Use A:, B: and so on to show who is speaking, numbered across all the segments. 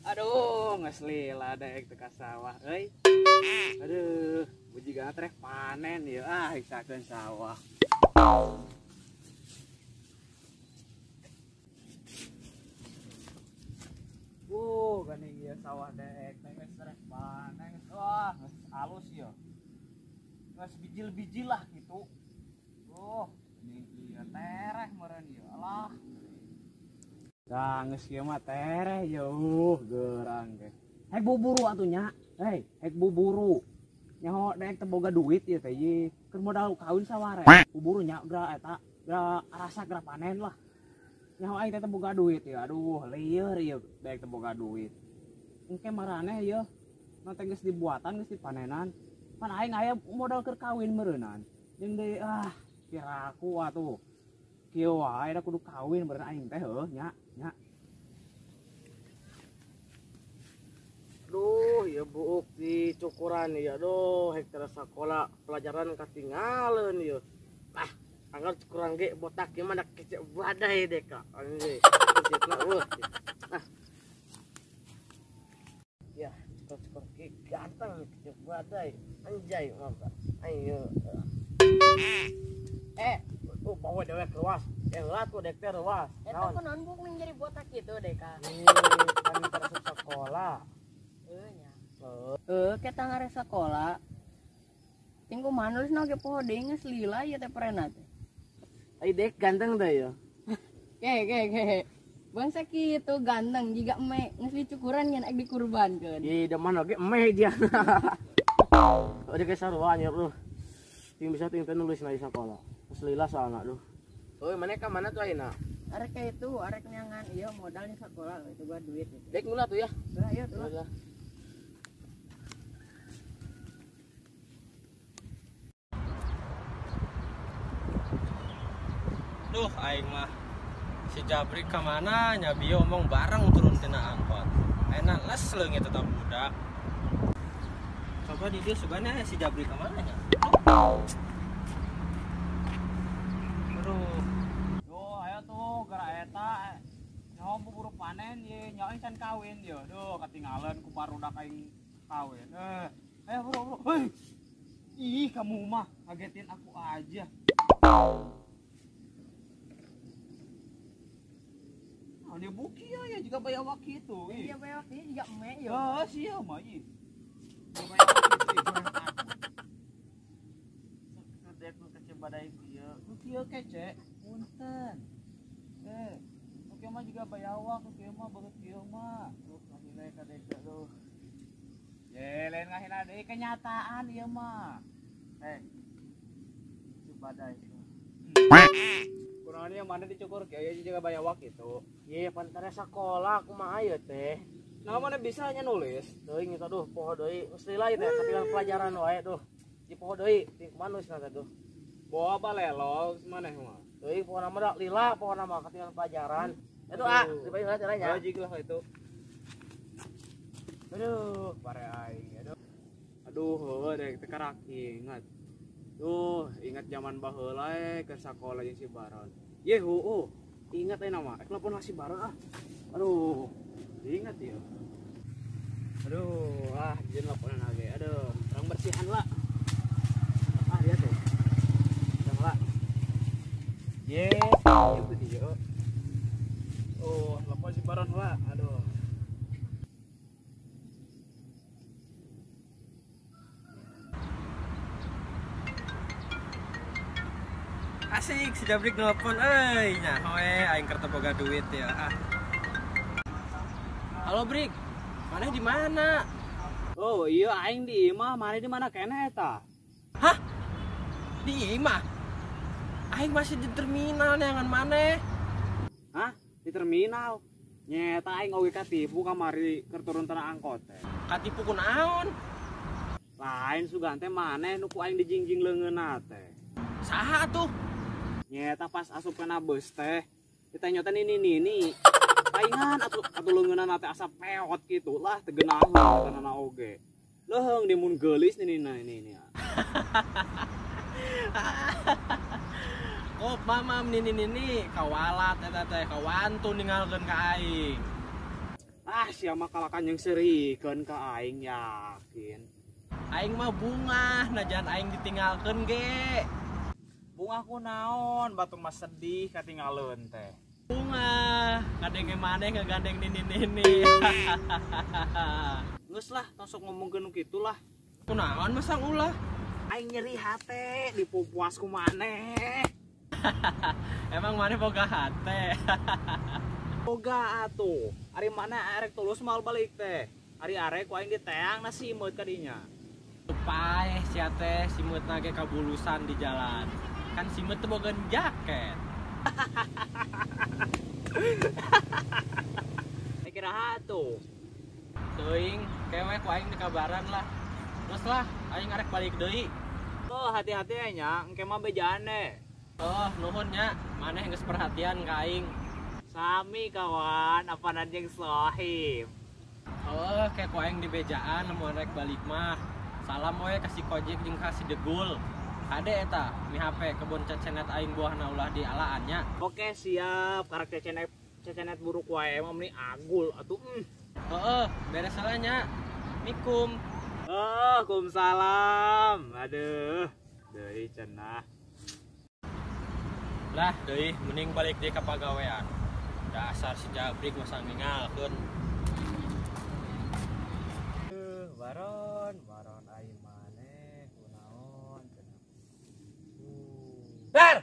A: Aduh, geus lila daek teu ka sawah euy. Aduh, bujigana teh panen ieu ah hiksakeun sawah. Geuning ieu sawah daek teh geus rek panen. Wah, geus alus ieu. Geus bijil-bijil lah kitu. Geuning ieu tereh meureun ieu. Alah. Tah geus kieu mah tereh jauh gerang ge. Hek buburu atuh nya. Hei, hek buburu. Nyaho daek teu boga duit ieu teh ye. Keur modal kawin saware. Buburu nya geura eta, geura rasa geura panen lah. Nyaho aing teh teu boga duit ya. Aduh, lieur ieu daek teu boga duit. Engke maraneh ieu. Nu teh geus dibuatan geus dipanenan. Pan aing aya modal keur kawin meureunnan. Jeung deui ah, kiraku atuh. Kieu wae da kudu kawin meureun aing teh heuh nya. Nya.
B: Aduh, ya buuk di cukuran ya. Aduh, hektar sekolah pelajaran ketinggalan ya. Ah, anggar cukuran ge botak ieu mah da kecek badai deh ka. Anjir. Ah. Ya, cukur-cukur ge ganteng kecek badai. Anjay, maka. Ayo. Oh, bawa dewek ruas. Lah tuh dek teh ruas.
C: Eta kunaon buk ning jadi botak kitu dek ka.
B: Kan terus sekolah.
C: Heuh nya. Heuh, kita ngare sekolah. Ting kumaha nulisna ge poho deui geus lila ieu teh perena teh.
B: Ai dek ganteng teh ya.
C: Ke. Bangsa kitu ganteng jiga eme geus dicukuran ngan ek dikurbankeun.
B: Ih, deman oge eme dia. Udah ge sarua nya lu. Ting bisa ting teh nulis na di sekolah. Geus lila soalna duh. Euy, mana ka mana tuh ayeuna?
C: Arek ka itu, arek neangan ieu modal di sekolah itu gua duit itu.
B: Dek mula tuh ya.
C: Lah ieu tuh.
D: Duh, aing mah si Jabrik ka mana nya bieu omong bareng turun tina angkot. Ayeuna les leungit tetap budak. Coba di dieu sugana si Jabrik ka mana nya?
A: Aduh. Duh, ayo tuh geura eta. Nyaho buburu panen ye, nyaho aing can kawin ye. Duh, ketinggalan ku barudak aing kawin. Ayo bro, bro. Hei. Ih, kamu mah ngagetin aku aja. Nah, dia buki ya, juga bayar waki itu.
C: Iya, bayar waki juga eme ya.
A: Ya, sia mah ih.
B: Dek nu kece badai kieu.
A: Nu kieu kece, punten. Nu kieu mah juga bayawak, nu kieu mah beungeut kieu mah.
B: Duh, ngahina ka dek duh.
A: Ye, lain ngahina deui kenyataan ieu mah.
B: Si badai.
A: Kunaon ieu mana dicukur kieu ieu juga bayawak kitu.
B: Ye, pantare sakola kumaha ieu teh?
A: Nah, mana bisa nya nulis?
B: Teuing eta duh, poho deui. Geus lila ieu teh katinggalan pelajaran wae duh. Di poho deui, ting kumaha nulisna teh duh.
A: Bawa balelo maneh mah.
B: Teuing poho nama da lila poho nama katinggalan pelajaran. Itu ah, dibayar lah caranya.
A: Oh, jig lah itu. Aduh, pare aing aduh. Aduh, heueuh dek teh karak ingat. Duh, ingat zaman baheula keur sakola jeung si Baron. Ye, heueuh. Ingat ayeuna mah, ek telepon si Baron ah. Aduh, ingat ieu. Aduh, ah jeung teleponan lagi. Aduh, orang bersihan lah. Ah, dia tuh. Jangan lah. Ye, itu dia. Oh, telepon si Baron lah. Aduh.
D: Asik si Jabrik nelpon euy nya hoe aing keur teu boga duit ya. Ah. Halo Brik, maneh di mana?
A: Oh, iya aing di imah, maneh di mana keneh eta?
D: Hah? Di imah? Aing masih di terminal neangan maneh.
A: Hah? Di terminal? Nyeta aing oge katipu kamari keur turun tina angkot teh.
D: Katipu kunaon?
A: Lain sugan teh maneh nu ku aing dijingjing leungeunna teh.
D: Saha tuh?
A: Nyeta pas asup kana bus teh, ditanya teh nini-nini. Paingan atuh leungeunna teh asa peot kitu lah teu geunaheun tanana oge. Leuheung di mun geulis nini nini.
D: Kop mamam nini-nini kawalat eta teh kawantu ninggalkeun ka aing.
A: Ah, sia mah kalakan jeung seurikeun ka aing yakin.
D: Aing mah bungah, najan aing ditinggalkeun ge.
A: Bungah ku naon, batur mah sedih katinggaleun teh.
D: Bungah, ngadenge maneh ngagandeng nini-nini.
A: Geus lah, tong sok ngomongkeun nu kitu lah.
D: Kunaon masang ulah?
A: Aing nyeri hate dipupuas ku maneh.
D: Emang maneh boga hate?
A: Boga atuh. Ari mana arek tulus mal balik teh. Ari arek ku aing diteang na simeut ka dinya.
D: Paeh sia teh simeutna ge kabulusan di jalan. Kan simeut teh boga jaket.
A: Kira atuh.
D: Teuing, kewe ku aing dikabaran lah. Terus lah, aing arek balik deui.
A: Oh, hati-hati nya, engke mah bejaan deh.
D: Oh, nuhun nya, maneh geus perhatian ka aing.
A: Sami kawan, apaan jeung sohib.
D: Oh, kayak ku aing di bejaan lamun rek balik mah. Salam we ka si Kojek jeung ka si Degul. Kade eta, mi HP kebon cecenet aing buahna ulah di alaan nya.
A: Oke, siap. Karek cecenet cecenet buruk wae mah meni agul atuh.
D: Heeh, beres salah nya. Mikum.
A: Oh, kumsalam. Aduh, deui cenah.
D: Lah, deui mending balik deui ka pagawean. Dasar si Jabrik masa ninggalkeun.
A: Baron, baron aing maneh kunaon cenah.
B: Bar.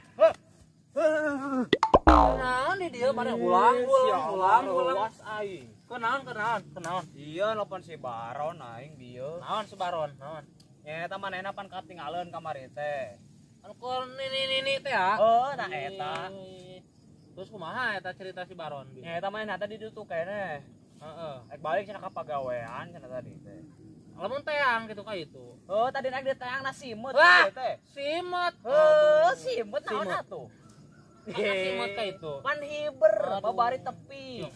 B: Kunaon di dieu maneh ulang ulang ulang
A: was aing.
B: Kunaon kunaon.
A: Iya nelpon si Baron aing dieu.
B: Naon si Baron? Naon?
A: Nya eta manehna pan katinggaleun kamari teh.
B: Anu keur nini-nini teh ya?
A: Heuh, nah eta.
B: Terus kumaha eta cerita si Baron?
A: Nya eta manehna tadi ditu keneh.
B: Heeh.
A: Ek balik cenah ka pagawean cenah tadi teh.
B: Lamun teang gitu ka itu.
A: Heuh, tadi naik di teang na simeut teh.
B: Simeut.
A: Heuh, simeut naon atuh?
B: Simeut ka itu.
A: Pan hiber, babari tepi.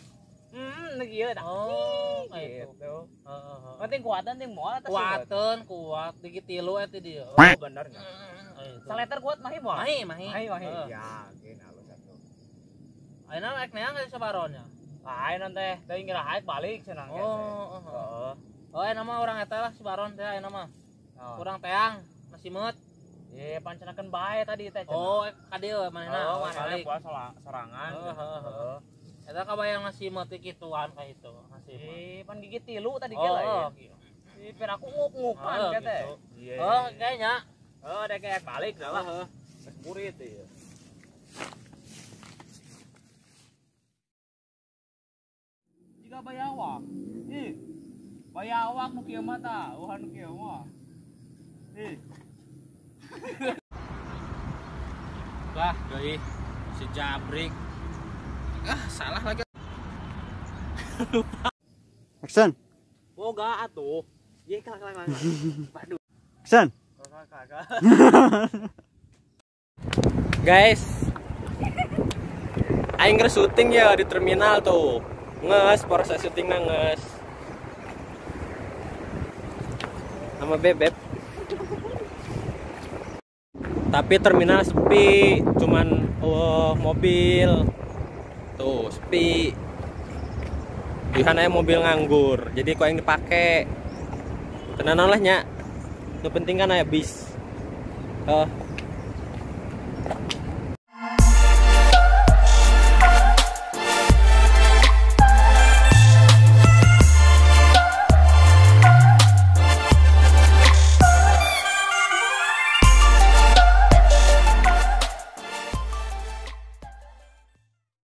A: Ieu tah.
B: Oh,
A: gitu.
B: Heeh.
A: Penting kuatan ting moal eta
B: kuateun kuat digit tilu eta dieu.
A: Oh, bener nya. Saleter kuat mahi moal?
B: Mahi, mahi.
A: Mahi, mahi. Ya, geun alus atuh.
B: Ayeuna rek neang ka si Baron nya.
A: Lain teh, teuing ngira haek balik cenah ge.
B: Oh, heeh. Oh, ayeuna mah urang eta lah si Baron teh ayeuna mah. Urang teang masih meut.
A: Ye, pancenakeun bae tadi teh cenah.
B: Oh, ka dieu manehna.
A: Oh, manehna buat sorangan.
B: Heeh. Eta kabayang ngasih mati kituan ka itu, ngasih.
A: Ih, pan gigit tilu tadi ge lah. Ih, pir aku nguk-ngukan ge teh.
B: Oh, kayaknya.
A: Oh, dek kayak balik dah lah, heuh. Geus burit ieu. Jiga bayawak. Ih. Bayawak nu kieu mah tah, eueuh nu kieu mah. Ih.
D: Wah, deui si Jabrik. Ah, salah lagi. Lupa.
E: Action.
A: Boga atuh. Ye kelak kelak. Waduh.
E: Action.
D: Guys. Aing geus syuting ya di terminal tuh. Nges proses syutingna nges. Sama Bebeb. Tapi terminal sepi, cuman mobil. Tuh sepi. Di sana mobil nganggur, jadi kok yang dipake. Tenan lah nya. Nu penting kan aya bis.